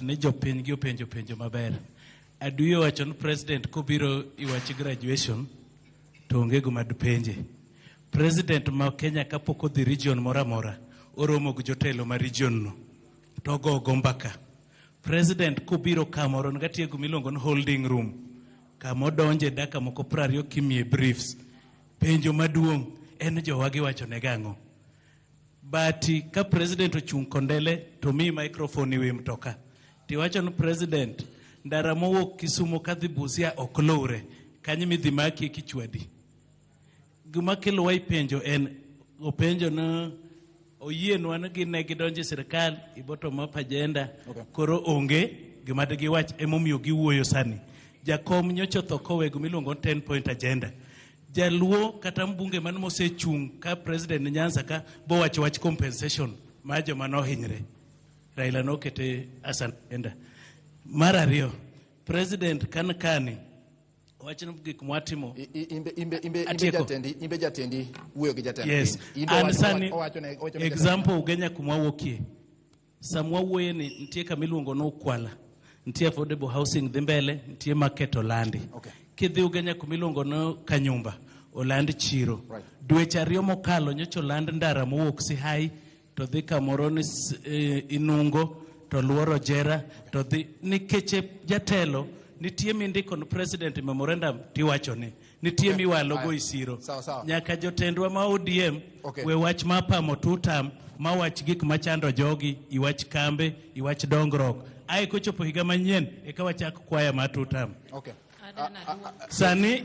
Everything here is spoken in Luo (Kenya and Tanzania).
Ni jopiny gi openjo penjo maber. Aduyo wacho ni president kobiro iwach graduation to onge gima dipenje. President ma Kenya kapok odhi region moro amora, oromo gi jotelo ma region no to ogogo mbaka. President kobiro kamoro nitie gima iluongo ni holding room, kama odonje dakika moko 20 kimiye briefs. Penjo maduong' en jowagi wacho ne gang'o? But ka president ochung' kondele to miyi microphone ewi mtoka tiwacho ni president, ndara mowuok Kisumo kadhi Busia ok lowre kanyo midhi makie kichwadi. Gima kelo wa penjo en openjo ni oyienwa ni gin ne gidonjo e sirikal i bottom up agenda. Koro onge gima digiwach, emomiyo giwuoyo sani. Jakom nyocha otho kowe gima iluongo ni 10 point agenda. Jaluo kata mbunge man mosechung' ka president Nyanza ka bowacho wach compensation mar joma nohinyre, Raila nokete as an agenda. Mar ariyo, president kan kani wach ni gik mwatimo Imbe Atieko. Jatendi imbe, jatendi wuoyo gi jatend piny. Imbe An sani owacho ne example, Ugenya kuma wawuokie samwa wuoye ni nitie kama iluongo ni Ukwala, nitie affordable housing dhi mbele, nitie market olandi. Kidhi Ugenya kuma iluongo ni Kanyumba, oland chiro. Dweche 2 mokalo nyocha oland ndara mowuok Sihai to dhi kamoro ni Inungo to luoro Jera to dhi nikech e jatelo nitie mindiko ni president e memorandum tiwacho ni nitie miwalo go Aya. isiro. Sawa, sawa. Nyaka jotendwa ma ODM we wach ma pamo tutam, ma wach gik machando jogi, iwach kambe, iwach dongruok. Ae kochopo higa manyien eka wachak kwaya mar tutam. Sani.